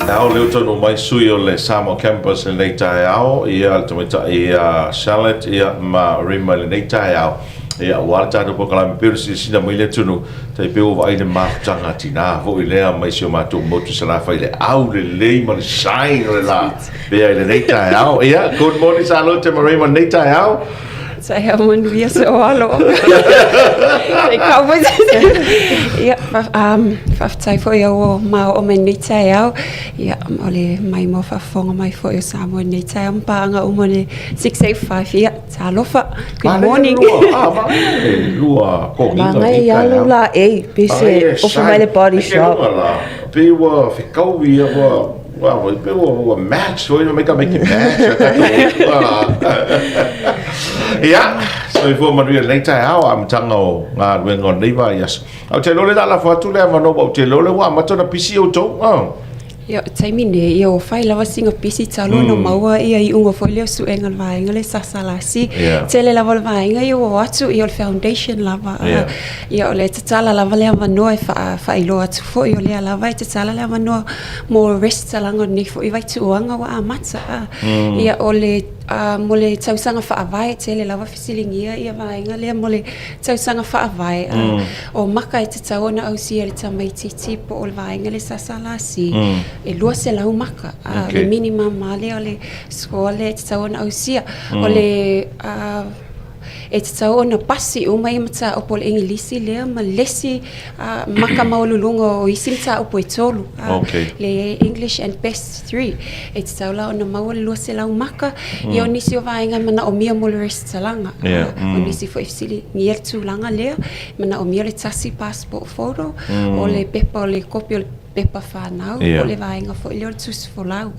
Ao lea ua taunuu mai sui o le Samoa Campus i lenei taeao, ia le tamaitai ia Charlotte ia ma Rima i lenei taeao. Ia aua le tatou polokalame pei ona silasila mai le atunuu, tai pei ua vaai le mafutaga a tina foi lea mai si o matou motu i Salafai i le aulelei ma le shine o le la pea i lenei taeao. Ia, good morning Charlotte ma Rima i lenei taeao. Taeao manuia se o alo. Sei kau mai. Ia, faafetai foi au o maoo mai nei taeao. Ia, o le mai mo faafofoga mai foi o Samoa nei taeao ma paaga uma le 685. Ia, talofa. Good morning. Lua kogiga. Manaia ia alu la ei, pe se ofa mai le body shop. Pe ua fekau ia ua Ua pe ua ua match foi mai ka make match. Ia, soifua manuia lenei taeao amataga o galuega o lenei vaiaso. Ae ou te iloa o lea o le a lafo atu le avanoa aua ou te iloa o lea ua amata ona pisi outou. Ia, o le taimi nei, ia ua fai lava sina pisi talu ona maua ia iuga foi lea o suega o le vaega lea SSLC. Tele lava o le vaega ia ua o atu, ia o le foundation lava. Ia o le tatala lava le avanoa e faailoa atu foi o lea lava e tatala le avanoa mo resitalaga o lenei foi vaituuaga ua amata. Ia o le mo le tausaga faavae, tele lava fesiligia ia vaega lea mo le tausaga faavae, o maka e tatau ona ausia e le tamaitiiti po o le vaega lea SSLC, e 200 maka. O le minimum lava lea o le score lea e tatau ona ausia. O le E tatau ona pasi uma ia mataupu o le Igilisi lea ma le isi maka maualuluga o isi mataupu e tolu. Okay. Le English and best three. E tatau la ona maua le 200 maka. Ia o nisi o vaega e manaomia mo le resitalaga. Yeah. O nisi foi e fesiligia le tulaga lea, e manaomia le tasi passport photo, o le pepa o le kopi o le pepa fanau, po o le vaega foi lea o le tusi folau,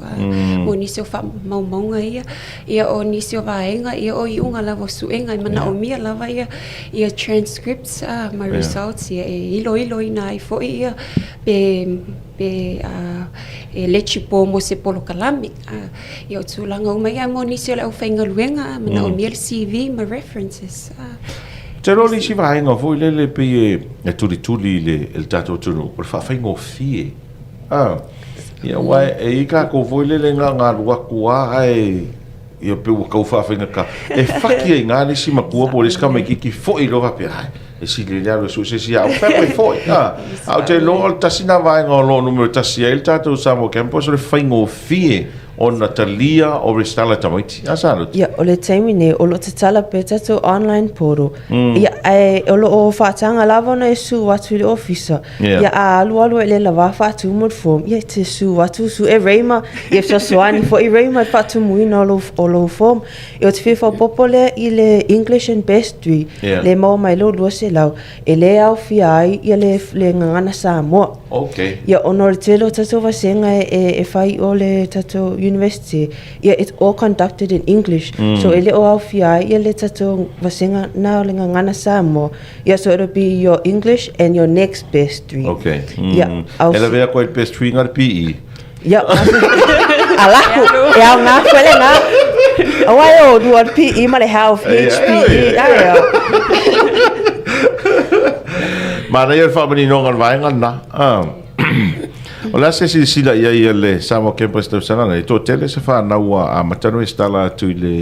mo nisi o faamaumauga ia. Ia o nisi o vaega, ia o iuga lava o suega e manaomia lava ia ia transcripts ma results ia e iloiloina ai foi ia pe pe eligible mo se polokalame. Ia o tulaga uma ia mo nisi o le aufaigaluega, manaomia le CV ma references. Ou te iloa o le isi vaega foi lele e pei e tulituli i le tatou atunuu, o le faafaigofie. A, ia aua e i ai tatou foi lele na ona alu atu lava ae ia pei ua tau faafaigata. E fati ai i ina le isi matua po o le isi tamaitiiti foi loa faapea, ai, e sili le alu e sue se isi aoga. Fai atu e foi, a. Ae ou te iloa o le tasi lena vaega o lo o numera tasi ai le tatou Samoa Campus o le faigofie ona talia o resitala tamaiti. A Charlotte? Ia, o le taimi nei, o lo o tatala pea tatou online portal. Ia, ae o lo o faataga lava ona e sue atu i le ofisa. Yeah. Ia, a alualu e le lava faatumu le form, ia e te sue atu, sue e Rayma, ia fesoasoani foi Rayma i le faatumuina o lou, o lou form. Ia, ou te fia faaopoopo lea i le English and Best Three, Yeah. le maua mai lou 200, e le aofia ai ia le, le gagana Samoa. Okay. Ia, ona o le tele o tatou vasega e, e, e fai i o le tatou university, ia, it's all conducted in English. So, e le o aofia ai ia le tatou vasega na o le gagana Samoa. Yeah, so it'll be your English and your next best three. Okay. Yeah, I'll E lawe aku ai le best three nga le PE. Yeah. Alaku, e au ngā whele ngā. Aua e o rua PE ma le health, HPE, ai au. Manaia le faamaninoga o le vaega lena. Ah. O le a se silasila i ai a le Samoa Campus tausaga nei? Toatele se fanau ua amata ona resitala atu i le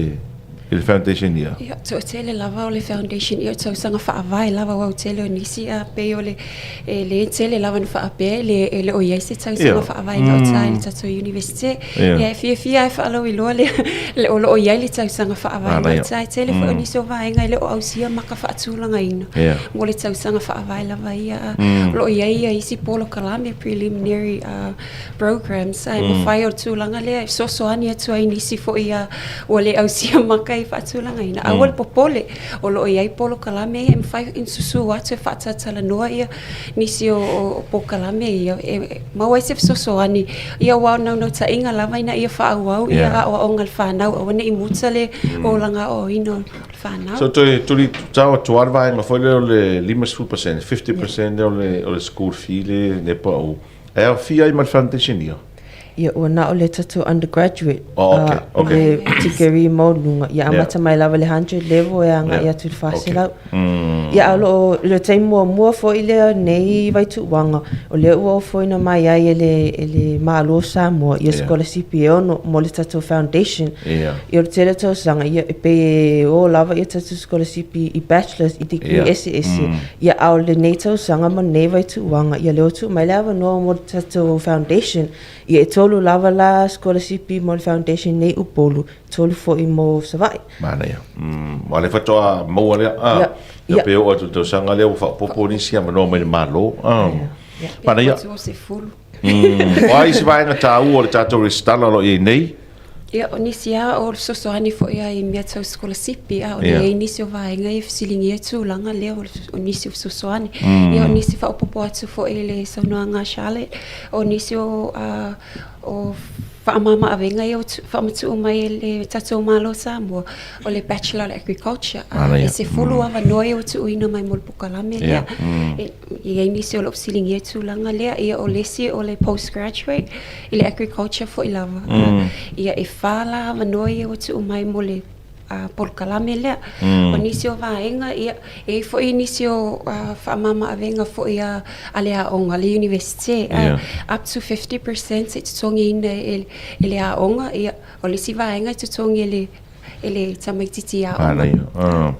i le foundation year? Ia, toatele lava o le foundation year, tausaga faavae lava aua o tele o nisi a pei o le e le tele lava na faapea e le e le o i ai se tausaga faavae gauta i le tatou Universite. Ia e fiafia e faalauiloa le le o lo o i ai le tausaga faavae gauta. E tele foi o nisi o vaega e le o ausia maka faatulagaina mo le tausaga faavae lava ia. O lo o i ai ia isi polokalame preliminary programs ae mafai o le tulaga lea e fesoasoani atu ai nisi foi a ua le ausia maka i faatulagaina. Aua le popole, o lo o i ai polokalame ia e mafai ona susu atu e faatalatalanoa ia nisi o, o polokalame ia e maua ai se fesoasoani ia aua o naunautaiga lava ina ia faaauau ia aoaoga a le fanau aua ne i muta le olaga aoaoina o le fanau. So toe tuli tau atu lava le vaega foi lea o le 50%, 50% lea o le, o le school fee le, le pau. E aofia ai ma le foundation year? Ia, ua na o le tatou undergraduate, Oh, okay, okay. le tikeri maualuga, ia amata mai lava i le 100 level e agai Yeah. atu i le 400. Okay. Ia, a o lo o, le taimi muamua foi lea o lenei vaituuaga, o lea ua ofoina mai ai e le, e le Malo o Samoa ia Yeah. sikolasipi e ono mo le tatou foundation. Yeah. Ia, o le tele o tausaga, ia, e pei e o lava ia tatou sikolasipi i bachelors, i degree Yeah. eseese. Ia, a o lenei tausaga ma lenei vaituuaga, ia lea ua tuu mai le avanoa mo le tatou foundation. Ia, e tolu lava la sikolasipi mo le foundation nei Upolu, tolu foi mo Savaii. Manaia. Aua o lea faatoa maua lea. Ah, Ia, ia ia. pe oo atu i le tausaga lea ua faaopoopo nisi avanoa mai le Malo. Ah. Ia. Manaia. Pe atu o se fulu. O a isi vaega taua o le tatou resitala o lo o i ai nei? Ia, o nisi lava o fesoasoani foi lava i mea tau sikolasipi, a o Ia. lea i ai nisi o vaega ia e fesiligia le tulaga lea o o nisi o fesoasoani. Ia, o nisi faaopoopo atu foi i le saunoaga a Charlotte, o nisi o a o faamama-avega ia ua faamatuu mai e le tatou Malo o Samoa, o le Bachelor o le Agriculture, a Manaia. e 10 avanoa ia ua tuuina mai mo le polokalame lea. Ia. E i ai nisi o lo o fesiligia le tulaga lea, ia o le isi o le postgraduate i le agriculture foi lava. Ia e whā la avanoa ia ua tuu mai mo le polokalame lea. O nisi o vaega, ia, e i ai foi nisi o faamama-avega foi a le aoga, a le Universite, up to 50% e totogiina e le aoga, ia, o le isi vaega e totogi e le e le tamaitiiti aoga. Manaia. Ah,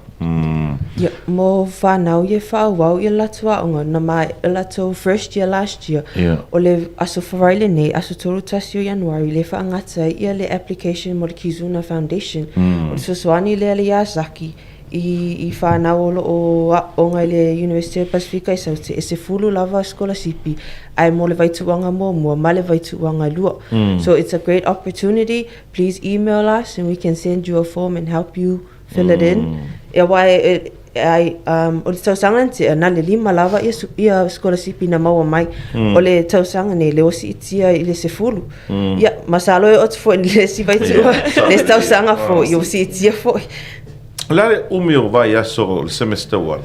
Ia, mo whanau ia whaauau ia latou aoga, na maea latou first year last year, Ia. o le aso Faraile nei, aso 31 o Ianuari, le whaangata ai ia le application mo le Kizuna Foundation. O le fesoasoani lea le Yazaki i, i whanau o loo aoga i le University o Pasifika i Saute, e 10 lava sikolasipi, ae mo le vaituuaga muamua ma le vaituuaga e lua. So it's a great opportunity. Please email us and we can send you a form and help you fill it in. Ia aua e, e, ai, um, o le tausaga na tea, na le lima lava ia, ia sikolasipi na maua mai. O le tausaga nei, le ua siitia i le 10. Ia, masalo e oo atu foi i le isi vaituua, le isi tausaga foi, ia ua siitia foi. O le a le umi o vaiaso o le semester ua alu?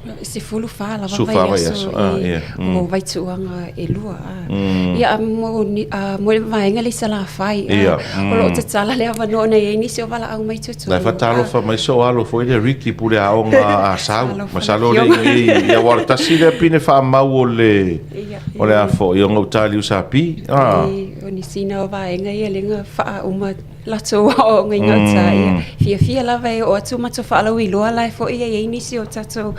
E 14 lava 14 vaiaso vaiaso, ah, i ia, o vaituuaga e lua. Ah. Ia, a mo ni, a mo le vaega le i Salafai, ah, Ia, o lo o tatala le avanoa ona e i ai nisi o valaau mai totonu. La e faatalofa mai soo alo foi lea Ricky pule aoga a Asau. Talofa Masalo le le afioga. i ia aua o le tasi lea pine faamau o le Ia, o le a foi o gauta i le USP. Ah. E, o nisi na o vaega ia lea na faauma latou aoaoga i gauta, ia, fiafia lava e oo atu matou faalauiloa la e foi e i ai nisi o tatou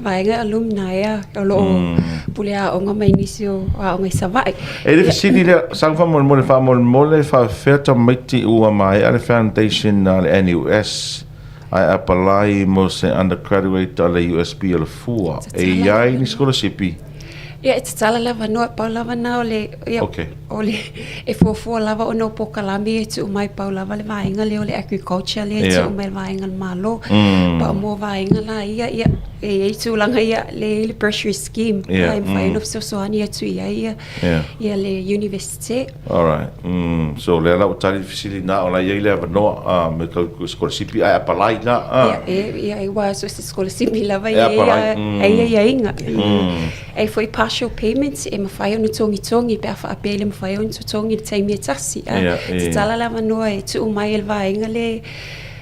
vaega alumni a o lo o pule aoga mai nisi o aoga i Savaii. E le fesili lea, sau faamolemole, faamolemole faafefea tamaiti ua maea le foundation a le NUS ae apalai mo se undergraduate a le USB o le fua, e i ai ni sikolasipi? Ia, e tatala lava noa, pau lava na o le, ia, Okay. o le, e fuafua lava ona o polokalame e tuu mai pau lava le vaega lea o le agriculture lea e Ia. tuu mai le vaega a le Malo. Pa mo vaega la ia, ia, e i ai tulaga ia, le i ai le bursary scheme, Ia, e mafai ona fesoasoani atu i ai ia, Ia. ia le universite. Alright. So lea la ua tali le fesili na o la e i ai le avanoa a me kau sikolasipi ae apalai la a. Ia, e, ia, e ua so se sikolasipi lava E ia apalai, ia, e ia ia inga. E foi partial payments e mawhai ona togitogi pe a whaapea i le mawhai ona totogi i le taimi e tasi. A, Ia, e. tatala le avanoa e tuu mai e le vaega le,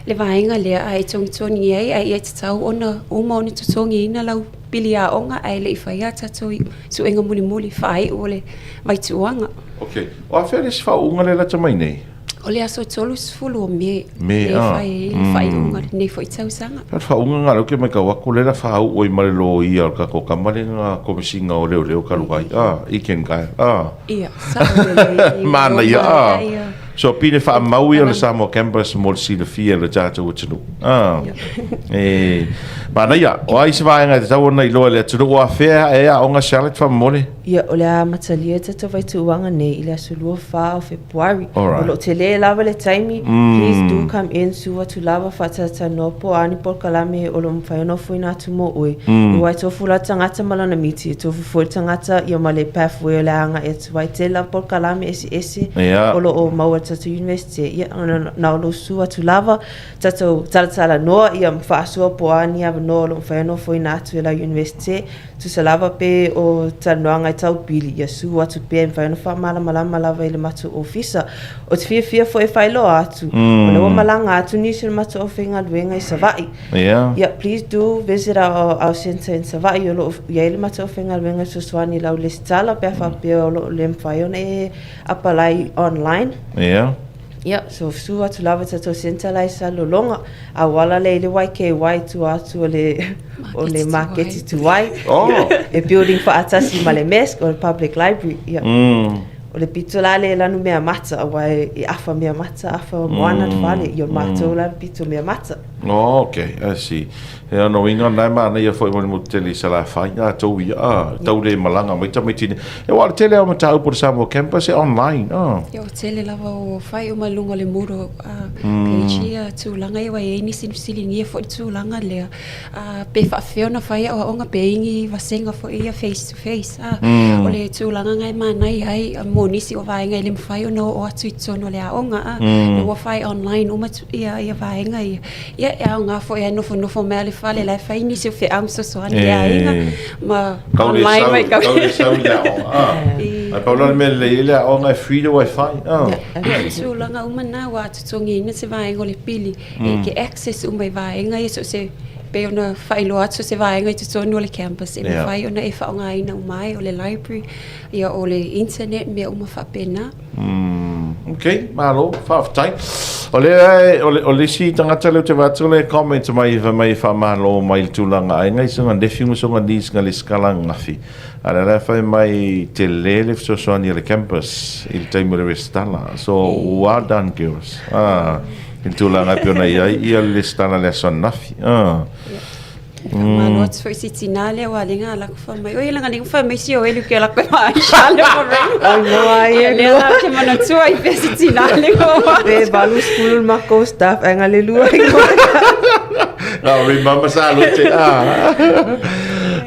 le vaega lea a e togitogi ai, a ia e tatau ona uma ona totogiina lau pili aoga ae le i whaia a tatou suega mulimuli whaaiu o le vaituuaga. Ok. O afea le isi faauuga lea lata mai nei? O le aso 30 o Me, Me, e ah. whai ai le whaiunga o lenei foi tausaga. Pea le faauuga nga lea ou te matau atu lea la faauu ai ma le loia o le tatou tama lea nga komesina o leoleo talu ai. Ah, Iken Kyle. Ah. Ia, sao lelei. Manaia, ah. Ia. So pine faamau ia o le Samoa Campus mo le silafia e le tatou atunuu. Ah. E, manaia, o ai se vaega e tatau ona iloa e le atunuu o afea e aoga Charlotte faamolemole? Ia, o le a amatalia tatou vaituuaga nei i le aso 24 o Fepuari. Alright. O lo o tele lava le taimi, please do come in, suva atu lava, faatalatanoa po o a ni polokalame o lo o mafai ona ofoina atu mo oe. Aua e tofu la le tagata ma lana miti, e tofu foi le tagata ia ma le pathway o le a agai atu ai. Tele lava polokalame eseese Ia. o lo o maua o le tatou University, ia, na o lou susu atu lava, tatou talatalanoa, ia, ma faasoa po o a ni avanoa o lo o mafai ona ofoina atu e lau University, tusa lava pe o talanoaga e tau pili, ia susu atu pea e mafai ona faamalamalama lava i le matou ofisa. Ou te fiafia foi e faailoa atu, o lea ua malaga atu nisi o le matou aufaigaluega i Savaii. Ia, please do visit our, our centre in Savaii, o lo o i ai le matou aufaigaluega e fesoasoani i lau lesitala pe a faapea o lo o le mafai ona e apalai online. Ia, so susu atu lava i tatou centre la i Salelologa, auala lea i le YKY i tua atu o le, o le maketi tuai. Oh. E building faatasi ma le MESC o le public library. Ia. O le pito la lea e lanu mea mata, aua e, e afa mea mata, afa moana le fale. Ia, o matou la le pito mea mata. Oh, okay, I see. E ono uiga na e manaia foi mo le motu tele i Salafai, a tou ia, a, tau le malaga mai tamaiti nei. E aua o le tele lava o mataupu o le Samoa Campus e online, a. Ia, o tele lava o fai uma i luga o le Moodle page ia tulaga ia ua i ai nisi na fesiligia foi le tulaga lea, a, pe faapefea ona fai aoaoga pe i ai ni vasega foi ia face to face, a. O le tulaga na e manaia ai mo nisi o vaega e le mafai ona oo atu i totonu o le aoga, a, ua fai online uma ia vaega ia. Ia, e aoga foi ae nofonofo mai lava i le fale, la e fai nisi o feau ma fesoasoani i le aiga ma online mai kau. Kau le sau i le aoga. Ae pau la le mea lelei ai le aoga e free le wifi. Ia, o tulaga uma na ua totogiina se vaega o le pili e te access uma i vaega ia so o se pei ona faailoa atu so o se vaega i totonu o le campus e mafai ona e faaaogaina uma ai, o le library, ia o le internet, mea uma faapena. Ok, malo, faafetai. O le, o le, o le isi tagata lea ou te vaai atu le comment mai fai mai e faamalo mai le tulaga aiga i sona nephew ma sona niece nga lesitala ananafi. A lea la fai mai tele le fesoasoani a le campus i le taimi o le resitala. So, well done girls. Ah, i le tulaga e pei ona i ai ia le lesitala i le aso ananafi. Ah. Faamalo atu foi si tina lea ua lenga ala ku fa mai. Oi langa lenga fa mai si o elu ke la ko ma Aisha le mo reng. Ai mo ai e lea la ke mana tua i pe si tina le ko. Pe valu sepuluh le makou staff ai ngale lua i ko. No, remember sa lu te. Ah.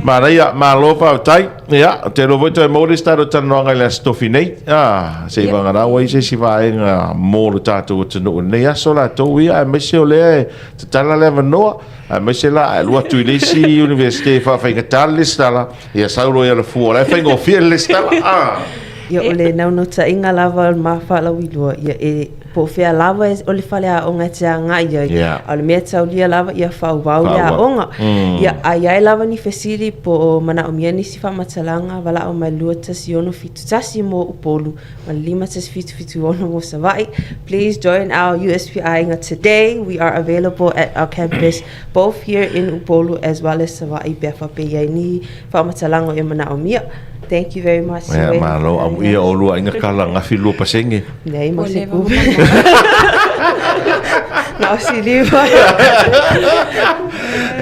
Manaia, malo faafetai. Ia, te iloa foi toe maua le isi tatou talanoaga i le Aso Tofi nei. Ah, se i vagana ua i se isi vaega mo le tatou atunuu i lenei aso latou ia, aemaise o lea e tatala le avanoa. Aemaise la ae alu atu i le isi Universite e faafaigata le lesitala, ia sau loa ia Alafua, o la e faigofie le lesitala. Ah. Ia, o le naunautaiga lava o le ma faalauiloa, ia e po o fea lava o le faleaoga e te agai ai, a o le mea taulia lava ia faaauau le aoga. Ia, a i ai lava ni fesili po o manaomia nisi faamatalaga, valaau mai i le 21671 mo Upolu, ma le 5176 mo Savaii. Please join our USP Aiga today. We are available at our campus both here in Upolu as well as Savaii pe a faapea i ai ni faamatalaga o e manaomia. Thank you very much. Ia, malo. Amuia o lua aiga kala gafi 2%. Leai ma se kupu. Na o siliva.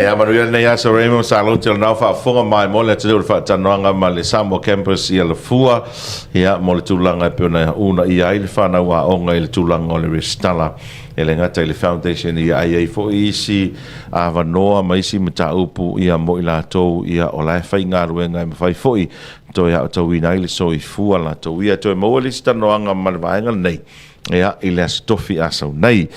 Ia, manuia lenei aso Raymond Salote o lenao faafofoga mai mo le atunuu o le faatanoaga ma le Samoa Campus i Alafua. Ia, mo le tulaga e pei ona uunaia ai le whanau aoga i le tulaga o le resitala, e le gata i le foundation ia ae i ai foi isi avanoa ma isi mataupu ia mo i latou ia o la e faigaluega e mafai foi toe aotauina ai le soifua latou ia. Toe maua le isi talanoaga ma le vaega lenei ia i le Aso Tofi a sau nei.